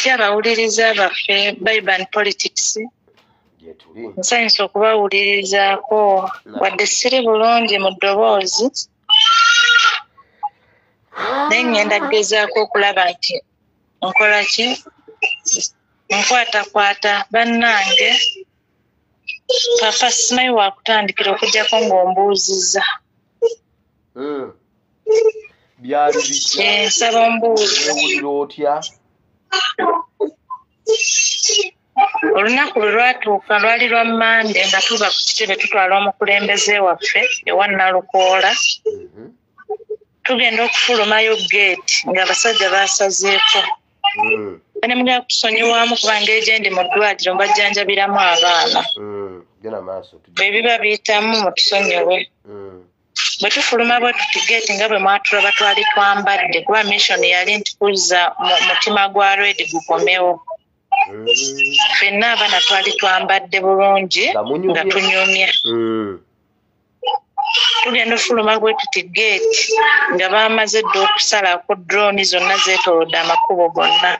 Batya abawuliriza baffe Bible Politics. Gyetuli. Nsanyusa okubawulirizaako wadde siri bulungi mu ddoboozi, naye ngenda kugezaako okulaba nti nkola ki, nkwatakwata bannange. Papa simanyi wakutandikira okuggyako ng'ombuuzizza. Byali bitya? Nsaba ombuuze. Weewulira otya? Olunaku lwe lwatuuka lwali lwa Mmande, nga tuva ku kitebe tutwala omukulembeze waffe ewa Nalukoola. Tugenda okufulumayo geeti ng'abasajja baasazeeko. Ne mugenda kusonyiwamu kubanga engeri gye ndi mu ddwaliro mbajjanjabiramu abaana. Genda maaso. Bwe biba biyitamu mutusonyiwe. Bwe tufuluma bwe tuti geeti nga bwe mwatulaba twali twambadde kuba mission yali nti kuzza mu mutima gwa Red gukomewo. Ffenna abaana twali twambadde bulungi nga tunyumye. Tugenda ofuluma bwe tuti geeti nga baamaze dda okusalako drone zonna zeetoolodde amakubo gonna.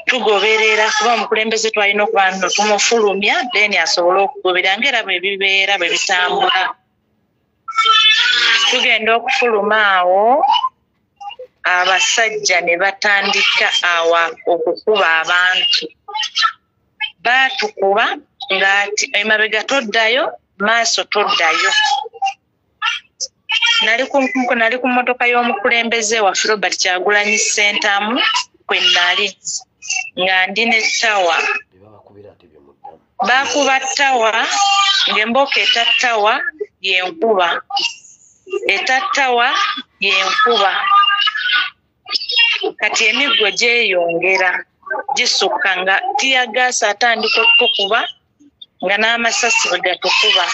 Tugoberera kuba omukulembeze twalina okuba nno tumufulumya then asobole okugoberera ng'era bwe bibeera bwe bitambula. Tugenda okufuluma awo abasajja ne batandika awa okukuba abantu. Baatukuba ng'ati emabega toddayo, maaso toddayo. Nali ku mmotoka y'omukulembeze waffe Robert Kyagulanyi Ssentamu kwe nali nga ndi ne ttawa. Baakuba ttawa ng'embooko etattawa y'enkuba, etattawa y'enkuba. Kati emiggo gyeyongera gisukka nga ttiyaggaasi atandika okutukuba nga n'amasasi bwe gatukuba.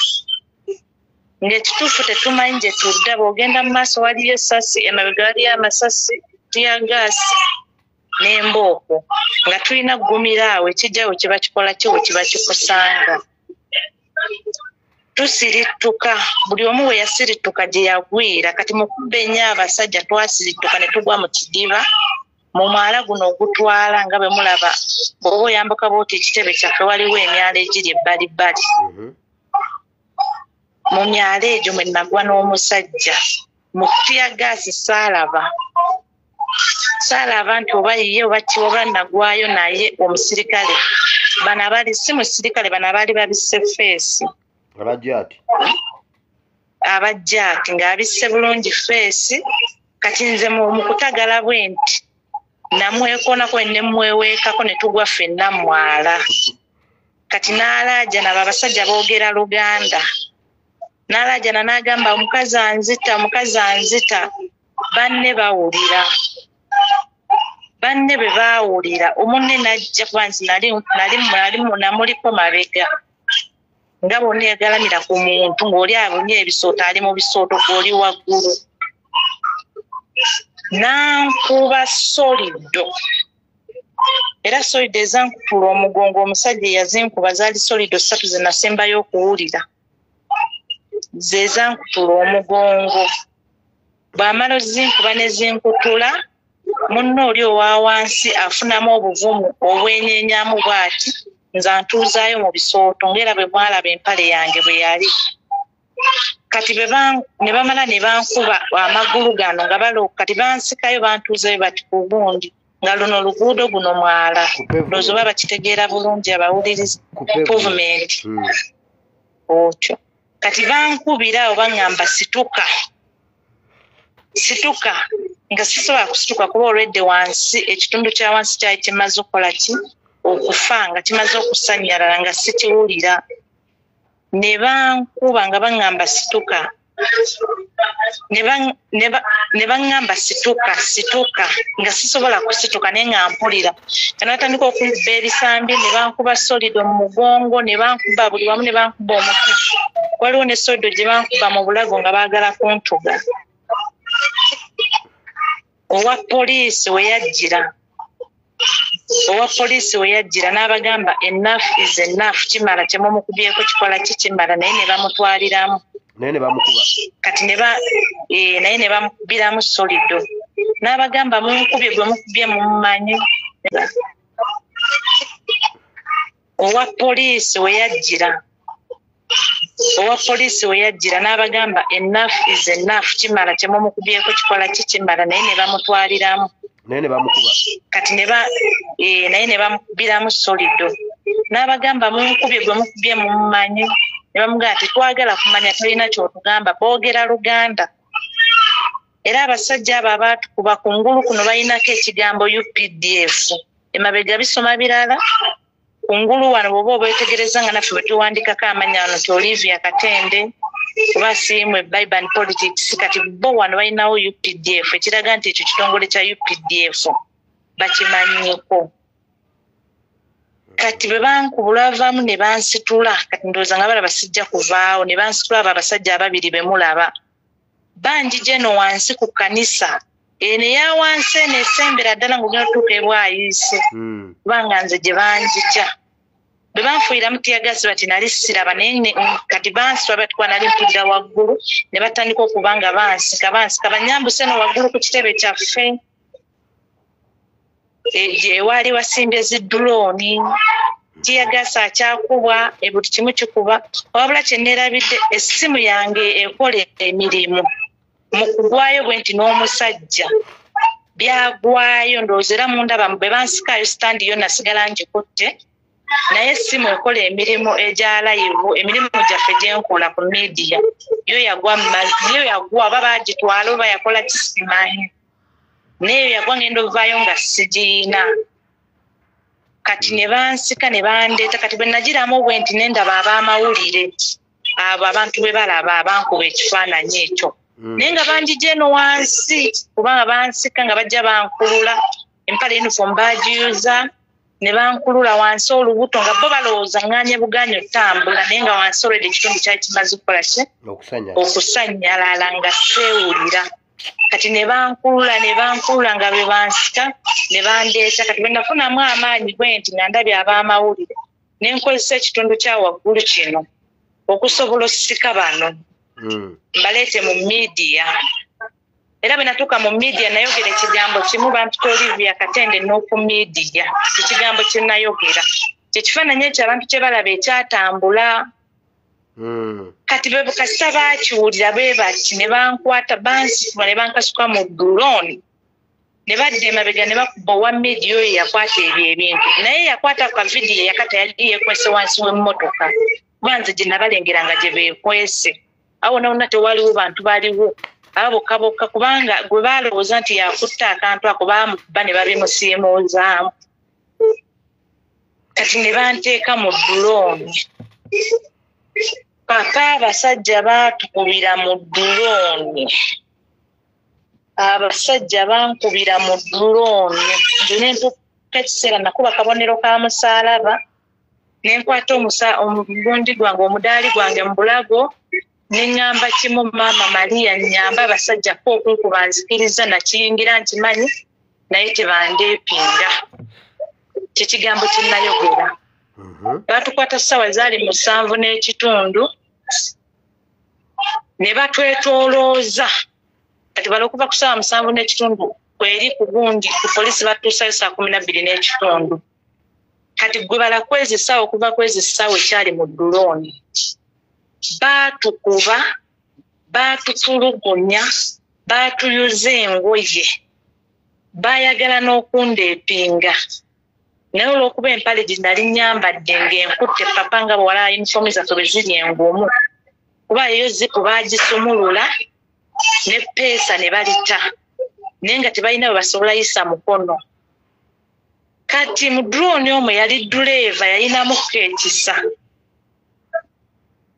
Ng'ekituufu tetumanyi gye tudda, bw'ogenda mu maaso waliyo essasi, emabega waliyo amasasi, ttiyaggaasi n'embooko. Nga tulina kugumira awo ekijja we kiba kikola ki we kiba kikusanga. Tusirittuka, buli omu we yasirittuka gye yagwira. Kati mu kubba ennyo abasajja twasirittuka ne tugwa mu kidiba mu mwala guno ogutwala nga bwe mulaba bw'oba oyambuka bw'oti ekitebe kyaffe waliwo emyala egiri ebbalibbali. Mu myala egyo mwe nagwa n'omusajja. Mu ttiyaggaasi saalaba. Saalaba nti oba ye oba ki oba nagwayo naye omusirikale. Bano abaali si musirikale, bano abaali babisse feesi. Abajjaati. Abajjaati ng'abisse bulungi feesi. Kati nze mu kutagala bwe nti namwekoonako ne mmweweekako ne tugwa ffenna mwala. Kati n'alaajana abo abasajja boogera Luganda. N'alaajana n'agamba omukazi anzita, omukazi anzita. Banne bawulira. Banne bwe baawulira omunne n'ajja kuba nti nali namuliko mabega. Nga bonna yagalamira ku muntu ng'oli abunye ebisooto ali mu bisooto gw'oli waggulu. Nankuba solido. Era solido ezankutula omugongo omusajja eyazinkuba zaali solido ssatu ze nasembayo okuwulira. Ze zankutula omugongo. Bw'amala ozinkuba ne zinkutula, munno oli owa wansi afunamu obuvumu obwenyenyamu bw'ati nze antuuzaayo mu bisooto ng'era bwe mwalaba empale yange bwe yali. Kati ne bamala ne bankuba amagulu gano nga kati bansikayo bantuuzayo bati ku gundi nga luno luguudo guno mwala. Ndowooza oba bakitegeera bulungi abawuliriza pavement. Otyo. Kati bankubira awo baŋŋamba situka. Situka nga sisobola kusituka kuba olwedde wansi ekitundu kya wansi kyali kimaze okukola ki? Okufa nga kimaze okusannyalala nga sikiwulira. Ne bankuba nga baŋŋamba situka. Ne baŋŋamba situka, situka nga sisobola kusituka naye nga mpulira. Nga natandika okunkuba ebisambi ne bankuba solido mu mugongo ne bankuba buli wamu ne bankuba omutwe. Waliwo ne solido gye bankuba mu bulago nga baagala kuntuga. Owa poliisi we yajjira. Owa poliisi we yajjira n'abagamba enough is enough, kimala kyemumukubyeko kikola ki kimala, naye ne bamutwaliramu. Naye ne bamukuba. Kati naye ne bamukubiramu solido. N'abagamba munkubye gwe mukubye mummanyi. Owa poliisi we yajjira. Owa poliisi we yajjira n'abagamba enough is enough, kimala kyemumukubyeko kikola ki kimala, naye ne bamutwaliramu. Naye ne bamukuba. Kati ne ba naye ne bamukubiramu solido. N'abagamba munkubye gwe mukubye mummanyi. Ne bamugamba tetwagala kumanya, tolina ky'otugamba, boogera Luganda. Era abasajja abo abaatukuba ku ngulu kuno balinako ekigambo UPDF. Emabega bisoma birala. Kungulu wano bw'oba obwetegereza nga naffe bwe tuwandikako amannya wano nti Olivia Katende oba Asiimwe Bible and Politics, kati bo wano balinawo UPDF ekiraga nti ekyo kitongole kya UPDF bakimanyiiko. Kati bwe bankubula bavaamu ne bansitula, kati ndowooza nga balaba sijja kuvaawo, ne bansitula abo abasajja ababiri be mulaba. Banjija eno wansi ku kkanisa eno eya wansi eno esembera ddala ng'ogenda otuuka e Bwayiise. Kubanga nze gye banjija. Bwe banfuuyiramu teargas bati nali siraba, naye kati bansitula bati kuba nali mpulira waggulu, ne batandika okuba nga bansika, bansika, bannyambuse eno waggulu ku kitebe kyaffe. Ewaali wasimbye zi drone, teargas akyakubwa, buli kimu kikuba. Wabula kye neerabidde, essimu yange ekola emirimu. Mu kugwayo bwe nti n'omusajja byagwayo, ndowooza era mundaba bwe bansikaayo sitandi yo nasigala ngikutte, naye essimu ekola emirimu egya live, emirimu gyaffe gye nkola ku media, yo yagwa, yo yagwa oba baagitwala oba yakola kisimanyi, naye yagwa ngenda ovaayo nga sigiyina. Kati ne bansika ne bandeeta, kati bwe nagiramu bwe nti ne ndaba ab'amawulire abo abantu bwe balaba abankuba ekifaananyi ekyo. Naye nga banjija eno wansi kubanga bansika nga bajja bankulula, empale uniform baagiyuza ne bankulula wansi olubuto nga bo balowooza ŋŋaanye bugaanyi ottambula, naye nga wansi olwedde ekitundu kyali kimaze okukola ki? Okusannyalala nga seewulira. Kati ne bankulula ne bankulula nga bwe bansika ne bandeeta. Kati bwe nafunamu amaanyi bwe nti nga ndabye ab'amawulire ne nkozesa ekitundu kya waggulu kino okusobola osika bano. Mbaleete mu media. Era bwe natuuka mu media nayogera ekigambo kimu, bampita Olivia Katende n'oku media. Ekigambo kye nayogera kye kifaananyi ekyo abantu kye balaba ekyatambula. Kati bwe kasita baakiwulira bwe bati ne bankwata, bansitula ne bankasuka mu drone. Ne badda emabega ne bakuba owa media oyo yakwata ebyo ebintu. Naye yakwata ka vidiyo yakata yali yeekwese wansi w'emmotoka. Kuba nze gye nabalengeranga gye beekwese. Awo nawonna tewaliwo bantu baliwo. Abo bokka bokka kubanga gwe baalowooza nti yakutte akantu ako baamukuba ne babimusiimuuzaamu. Kati ne banteeka mu drone. Papa abasajja baatukubira mu drone. Abasajja bankubira mu drone. Nze ne ntuuka ekiseera nakuba akabonero ka musaalaba, ne nkwata omugundi gwange, omudaali gwange mu bulago, ne ŋŋamba kimu, Maama Maria nnyamba abasajja ko okunkuba nzikiriza nakiyingira nkimanyi, naye tebandeepinga. Kye kigambo kye nayogera. Baatukwata ssaawa zaali 7:30 ne batwetoolooza. Kati bala okuva ku ssaawa 7:30 kweri ku gundi ku poliisi batuusayo saa 12:15. Kati gwe bala kwezi ssaawa okuva kwezi ssaawa ekyali mu drone. Baatukuba, baatutulugunya, baatuyuza engoye, baayagala n'okundeepinga. Naye olw'okuba empale gye nali nnyambadde ng'enkutte papa nga bwe walaba yunifoomu zaffe bwe ziri engumu, kuba yo zipu baagisumulula ne ppeesa ne balita, naye nga tebalina bwe basobola yisa mukono. Kati mu drone omwo yali dduleeva yalinamuko ekisa.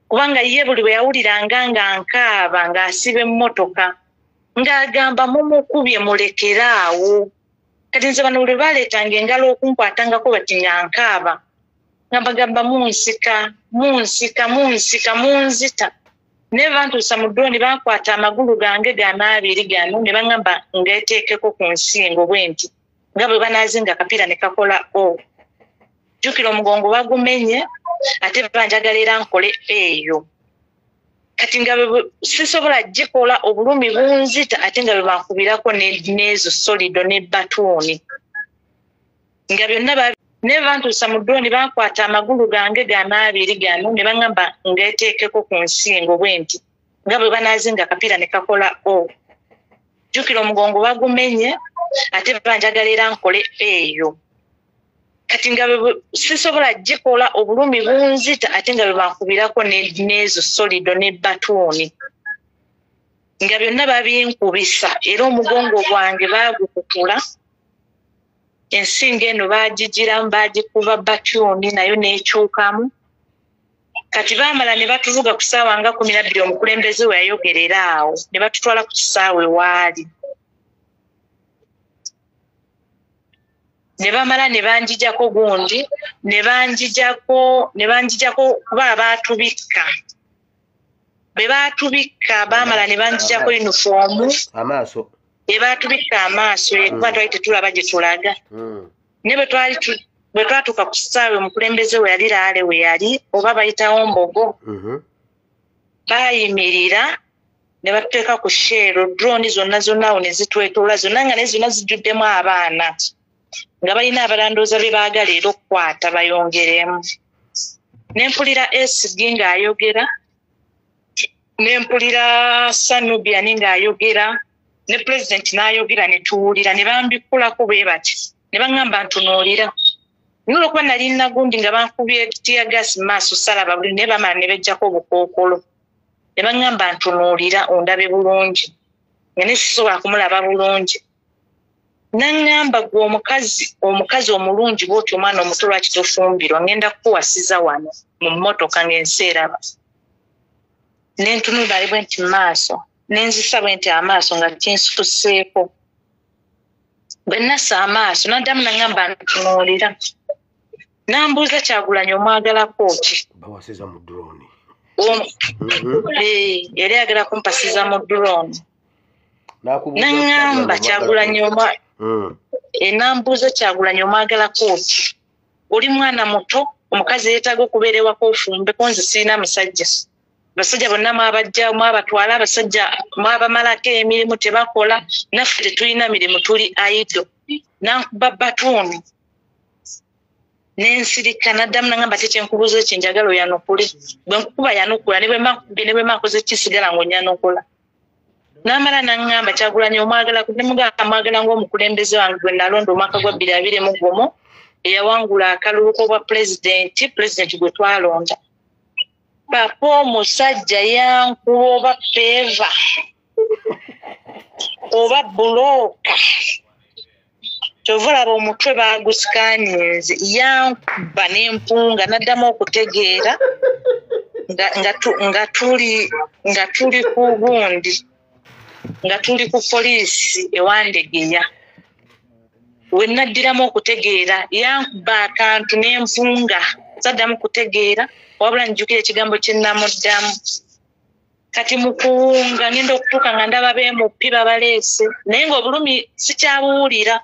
Kubanga ye buli bwe yawuliranga nga nkaaba ng'asiba emmotoka ng'agamba mumukubye mulekere awo. Kati nze bano buli baleetanga engalo okunkwatangako bati nga nkaaba nga mbagamba munsika, munsika, munsika, munzita. Naye bantuusa mu drone bankwata amagulu gange gano abiri gano ne baŋŋamba ngeeteekeko ku nsingo bwe nti nga bwe banaazinga akapiira ne kakola o. Jjukira omugongo bagumenye ate banjagala era nkole eyo. Kati nga sisobola gikola, obulumi bunzita, ate nga bwe bankubirako n'ezo solido ne batuuni nga byonna ne bantuusa mu drone. Bankwata amagulu gange gano abiri gano ne baŋŋamba ngeeteekeko ku nsingo bwe nti, nga bwe banaazinga akapiira ne kakola o. Jjukira omugongo bagumenye, ate banjagala era nkole eyo. Kati nga sisobola gikola, obulumi bunzita, ate nga bwe bankubirako n'ezo solido ne batuuni nga byonna babinkubisa, era omugongo gwange baagukutula, ensingo eno baagigiramu, baagikuba batuuni nayo n'ekyukamu. Kati baamala ne batuvuga ku ssaawa nga 12, omukulembeze we yayogerera awo, ne batutwala ku kisaawe waali. Ne bamala ne banjijako gundi, ne banjijako kuba abaatubikka. Bwe baatubikka baamala ne banjijako yunifoomu. Amaaso. Bwe baatubikka amaaso, kuba twali tetulaba gye tulaga. Ne bwe twatuuka ku kisaawe omukulembeze we yali Laale we yali, oba bayitawo Mbogo, baayimirira ne batuteeka ku sheero, drone zonna zonna awo ne zitwetoola zonna, nga naye zonna zijjuddemu abaana nga balina abalandooza be baagala era okukwata bayongeremu. Ne mpulira SG ng'ayogera, ne mpulira Sanubian ng'ayogera, ne pulezidenti n'ayogera, ne tuwulira, ne bambikkulako bwe bati, ne baŋŋamba ntunuulira. Naye olw'okuba nali nagundi nga bankubye tear gas mu maaso salaba buli, naye bamala ne beggyako obukookolo. Ne baŋŋamba ntunuulira ondabe bulungi, nga ne sisobola kumulaba bulungi. Naŋŋamba gwe omukazi omulungi bw'otyo, omwana omuto lwaki tofumbirwa, ŋŋenda kukuwasiza wano mu mmotoka ng'ensi eraba. Ne ntunula ali bwe nti mu maaso, ne nzisa bwe nti amaaso nga kinsuseeko. Bwe nassa amaaso n'addamu naŋŋamba ntunuulira. Nambuuza Kyagulanyi omwagalako ki? Bawasiza mu drone. Yali ayagala kumpasiza mu drone. Naŋŋamba Kyagulanyi nambuuza Kyagulanyi omwagalako ki? Oli mwana muto, omukazi yeetaaga okubeera ewaka ofumbeko, nze sirina musajja. Abasajja bonna mwabajja, mwabatwala, abasajja mwabamalako emirimu tebakola, naffe tetulina mirimu, tuli idle. Nankuba batuuni. Nensirika, n'addamu n'aŋŋamba ate kyenkubuuza ekyo njagala oyanukule. Bwe nkukuba yanukula, ne bwe mba nkubye, ne bwe mba nkoze kisigala ng'onyanukula. N'amala n'aŋŋamba Kyagulanyi omwagala, ne mugamba mwagala ng'omukulembeze wange gwe nalonda omwaka gwa 2021, eyawangula akalulu k'obwa pulezidenti, pulezidenti gwe twalonda. Papa omusajja yankuba oba peeva oba bulooka. Kyova olaba omutwe baagusikaninze, yankuba n'empunga, n'addamu okutegeera nga tuli ku gundi, nga tuli ku poliisi ewandegeya. We naddiramu okutegeera, yankuba akantu n'empunga, saddamu kutegeera, wabula njjukira ekigambo kye nnamuddamu. Kati mu kuwunga ngenda okutuuka nga ndaba b'emupi babaleese, naye ng'obulumi sikyabuwulira.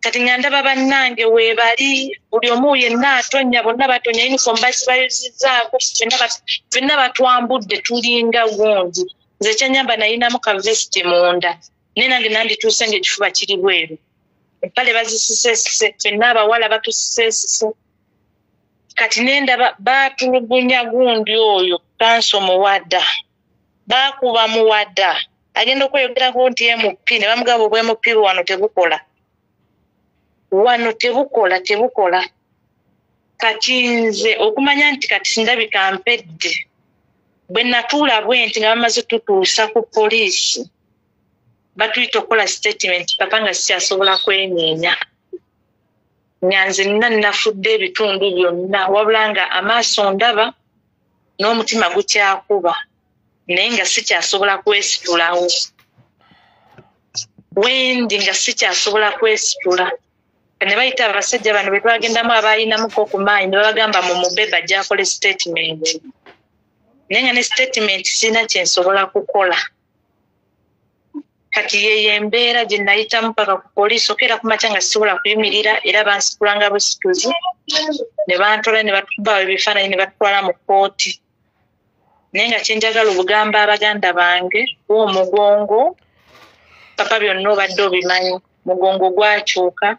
Kati nga ndaba bannange weebali, buli omu yenna atonya, bonna batonya, yunifoomu bazibayuzizzaako, ffenna batwambudde tulinga gundi. Nze ekyannyamba nalinamu ka vesiti munda, naye nange nandituuse ng'ekifuba kiri bweru. Empale bazisiseesise, ffenna abawala batusiseesise. Kati ne ndaba baatulugunya gundi oyo Kanso Muwada, baakuba Muwada, agenda okweyogerako nti MP, ne bamugamba obwa MP wano tebukola. Wano tebukola, tebukola. Kati nze okumanya nti kati ndabika mpedde, bwe natuula bwe nti nga bamaze tutuusa ku poliisi, batuyita okukola statement, papa nga sikyasobola kwenyeenya. Nga nze nina nafudde ebitundu byonna, wabula nga amaaso ndaba n'omutima gukyakuba, naye nga sikyasobola kwesitulawo. Wendi nga sikyasobola kwesitula. Ne bayita abasajja bano be twagendamu abalinamuko ku maanyi, ne babagamba mu mubeba gy'akole statement. Naye nga ne statement sirina kye nsobola kukola. Kati yeyo embeera gye nayitamu paka ku poliisi, okeera ku makya nga sisobola kuyimirira, era bansikulanga busituzi, ne bantwala ne batukuba ebifaananyi ne batutwala mu kkooti. Naye nga kyenjagala obugamba abaganda bange, omugongo papa byonna obadde obimanyi, mugongo gwakyuka,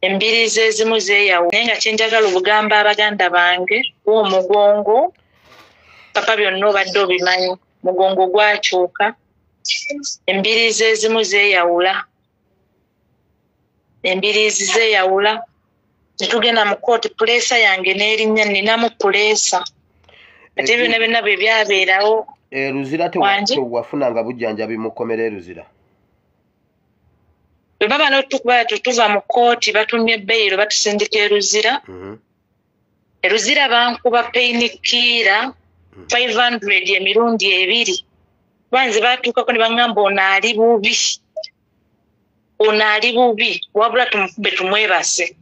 embiriizi ezimu zeeyawo. Naye nga kyenjagala obugamba abaganda bange, omugongo papa byonna obadde obimanyi, mugongo gwakyuka, embiriizi ezimu zeeyawula, embiriizi zeeyawula. Ne tugenda mu kkooti, puleesa yange n'erinnya, nninamu puleesa. Ate byonna byonna bwe byabeerawo. Luzira tewafunanga bujjanjabi mu kkomera e Luzira? Bwe baba n'otukuba tuva mu kkooti, batumye beyiro, batusindika e Luzira. E Luzira bankuba painkiller 500 emirundi ebiri. Banze batuukako ne baŋŋamba ono ali bubi, ono ali bubi, wabula tumukube tumwebase.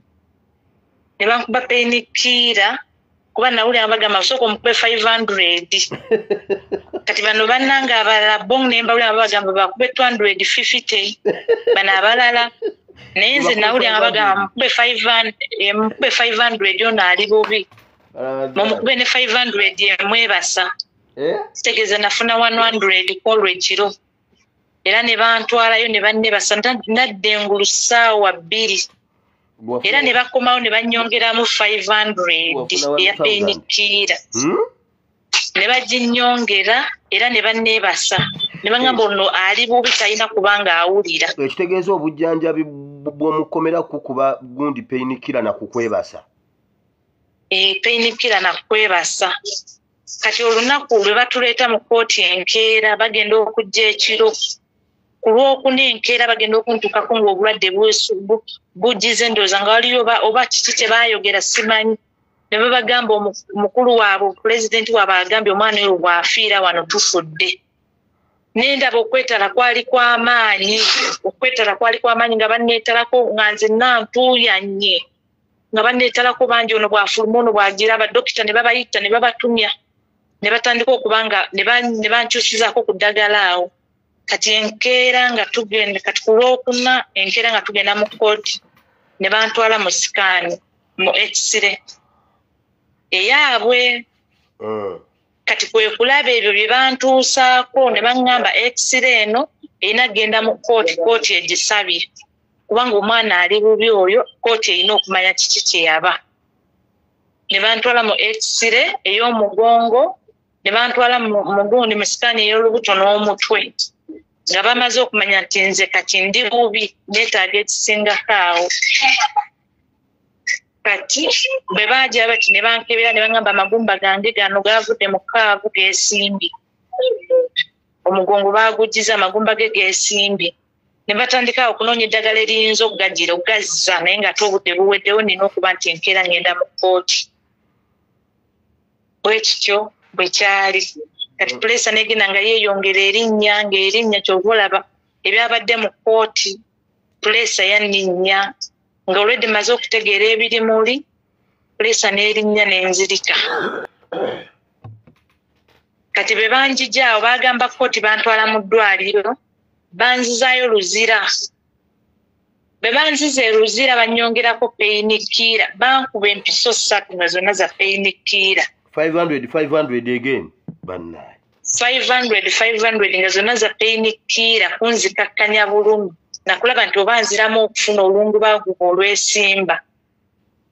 Ne bankuba painkiller kuba nawulira bagamba sooka omukube 500. Kati bano bannange abalala bo ne mbawulira bagamba bakube 250, bano abalala. Naye nze nawulira bagamba mukube 500 ono ali bubi, mumukube ne 500 emwebasa. Kitegeeza nafuna 100 kwolwo ekiro. Era ne bantwalayo ne bannebasa, nadda engulu ssaawa 2. Era ne bakomawo ne bannyongeramu 500 eya painkiller. Ne baginnyongera era ne banneebasa. Ne baŋŋamba ono ali bubi talina kubanga awulira. Ekitegeeza obujjanjabi bw'omukomera kukuba gundi painkiller na kukwebasa. Painkiller na kukwebasa. Kati olunaku lwe batuleeta mu kkooti enkeera, bagenda okujja ekiro. Ku lwokuna enkeera bagenda okuntuukako ng'obulwadde bugize, ndowooza nga waliyo oba kiki kye baayogera simanyi. Ne babagamba omukulu waabwe, pulezidenti waabwe agambye omwana oyo bw'afiira wano tufudde. Ne ndaba okwetala kwali kw'amaanyi, okwetala kwali kw'amaanyi nga banneetalako nga nze nantuuyanye, nga banneetalako bangi, ono bw'afuluma ono bw'agira, abadokita ne babayita ne babatumya, ne batandika okubanga ne bankyusizaako ku ddagala awo. Kati enkeera nga tugenda, kati ku lwokuna enkeera nga tugenda mu kkooti, ne bantwala mu sikaani, mu x-ray eyaabwe. Kati kwe kulaba ebyo bye bantuusaako, ne baŋŋamba x-ray eno erina kugenda mu kkooti, kkooti egisabye kubanga omwana ali bubi oyo, kkooti erina okumanya kiki kye yaba. Ne bantwala mu x-ray ey'omugongo, ne bantwala mu gundi mu sikaani ey'olubuto n'omutwe, nga bamaze okumanya nti nze kati ndi bubi, neetaaga ekisingako awo. Kati bwe baagira bati ne bankebera ne baŋŋamba amagumba gange gano gaavudde mu kaavu geesimbye, omugongo baagugiza amagumba ge geesimbye. Ne batandika okunoonya eddagala eriyinza okugagira okugazza, naye ng'ate obudde buweddewo, nina okuba nti enkeera ngenda mu kkooti. Bwe kityo bwe kyali. Kati puleesa n'egenda nga yeeyongera erinnya ng'erinnya, ky'ova olaba ebyabadde mu kkooti puleesa yanninnya, nga olwedde mmaze okutegeera ebiri muli, puleesa n'erinnya n'enzirika. Kati bwe banjija awo baagamba kkooti bantwala mu ddwaliro, banzizaayo Luzira. Bwe banziza e Luzira bannyongerako painkiller, bankuba empiso 3 nga zonna za painkiller. 500 500 again bannaye. 500 500 nga zonna za painkiller kunzikakkanya bulumi. Nakulaba nti oba nziramu okufuna olungubaguba olwesimba,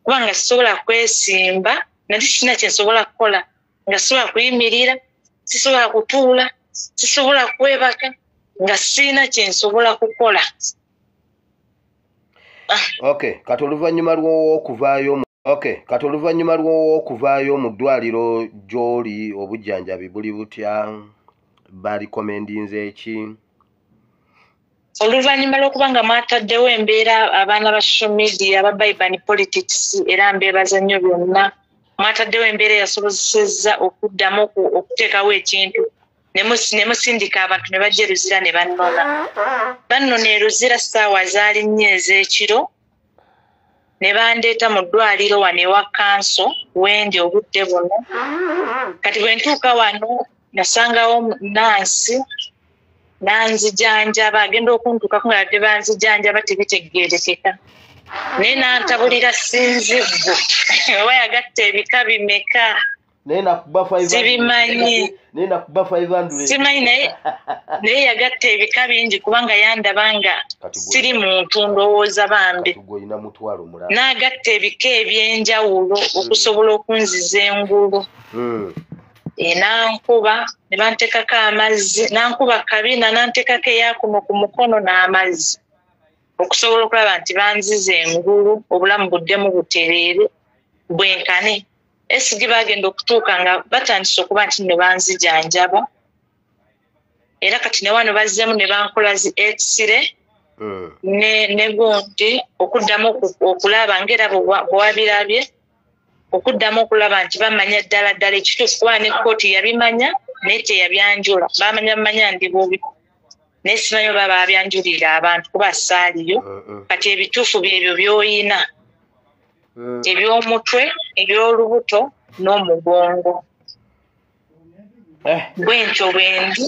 kubanga sisobola kwesimba, nali sirina kye nsobola kukola, nga sisobola kuyimirira, sisobola kutuula, sisobola kwebaka, nga sirina kye nsobola kukola. Okay, kati oluvannyuma lw'okuvaayo, okay, kati oluvannyuma lw'okuvaayo mu ddwaliro gy'oli, obujjanjabi buli butya? Balikomendinze ki? Oluvannyuma lw'okuba nga mwataddewo embeera abaana ba social media aba Bible politics, era mbeebaza nnyo byonna, mwataddewo embeera eyasobozesezza okuddamu okuteekawo ekintu, ne musindika abantu ne bajja e Luzira ne bannona. Bannona e Luzira ssaawa zaali 4 ez'ekiro, ne bandeeta mu ddwaliro wano ewa kanso wendi obudde buno. Kati bwe ntuuka wano nasangawo nansi nanzijanjaba, agenda okuntuukako nga yadde banzijanjaba tebitegeerekeka, naye nantabulira sinziggu oba yagatta ebika bimeka. Naye nakuba 500. Sibimanyi. Naye nakuba 500. Simanyi, naye yagatta ebika bingi kubanga yandaba nga siri muntu ndowooza bambi. Kati gwe olina mutwalo mulala. N'agatta ebika ebyenjawulo okusobola okunziza engulu. Nankuba ne banteekako amazzi, nankuba kabina nanteekako eyakuno ku mukono n'amazzi okusobola okulaba nti banziza engulu, obulamu buddemu butereere bwenkane. Esigi bagenda okutuuka nga batandise okuba nti nno banzijanjaba, era kati ne wano bazzeemu ne bankola zi x-ray ne gundi okuddamu okulaba ng'era bwewabirabye, okuddamu okulaba nti bamanya ddala ddala ekituufu, kuba ne kkooti yabimanya naye teyabyanjula, bamanya bamanya ndi bubi naye simanyi oba baabyanjulira abantu kuba saaliyo. Kati ebituufu byebyo by'oyina, eby'omutwe, eby'olubuto n'omugongo. Bwentyo bwendi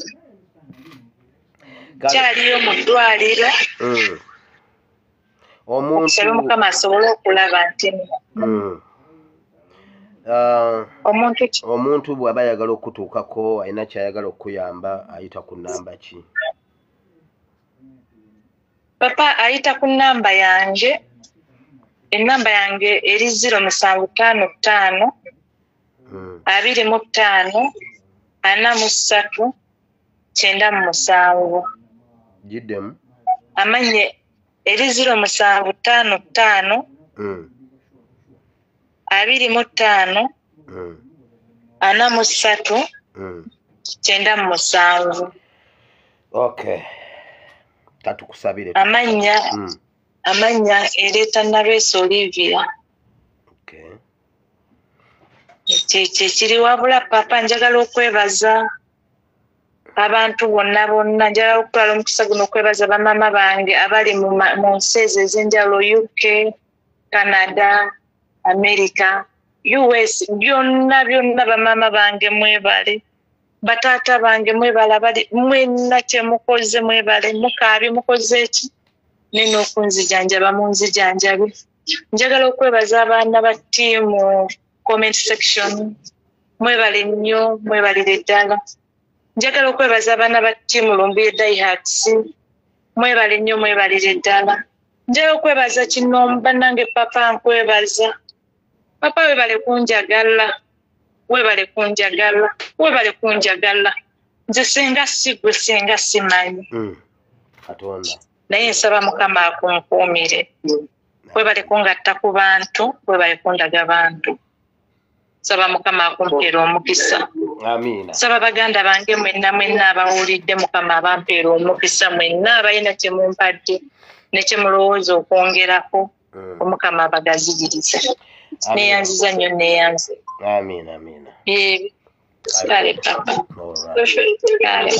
kyaliyo mu ddwaliro. Okusaba Mukama asobole okulaba nti omuntu bw'aba ayagala okutuukako, alina ky'ayagala okuyamba, ayita ku nnamba ki? Papa ayita ku nnamba yange. Ennamba yange eri 0755 25 43 97. Giddemu. Amanye eri 0755 25 43 97. Okay. Katukusabire. Amanya amanya ereeta Nalweso Olivia. Okay. Kiri wabula papa njagala okwebaza abantu bonna bonna, njagala okutwala omukisa guno okwebaza bamaama bange abali mu nsi ezo ez'enjawulo, UK, Canada, America, US, byonna byonna bamaama bange mwebale, bataata bange mwebale, abali mwenna kyemukoze mwebale, mukaabye mukoze ki nene okunzijanjaba munzijanjabe. Njagala okwebaza abaana ba ttiimu comment section, mwebale nnyo, mwebalire ddala. Njagala okwebaza abaana ba ttiimu Lumbuye Daihatsu, mwebale nnyo, mwebalire ddala. Njagala okwebaza kino bannange papa nkwebaza. Papa webale kunjagala, webale kunjagala, webale kunjagala. Nze singa sigwe singa simanyi. Katonda. Naye nsaba Mukama akunkuumire. Webale kungatta ku bantu, webale kundaga bantu. Nsaba Mukama akumpeera omukisa. Amiina. Nsaba baganda bange mwenna mwenna abawulidde Mukama abampeera omukisa, mwenna abalina kye mumpadde ne kye mulowooza okwongerako, Omukama abagazigirize. Neeyanziza nnyo, neeyanze. Amiina, amiina. Kale papa. Kale.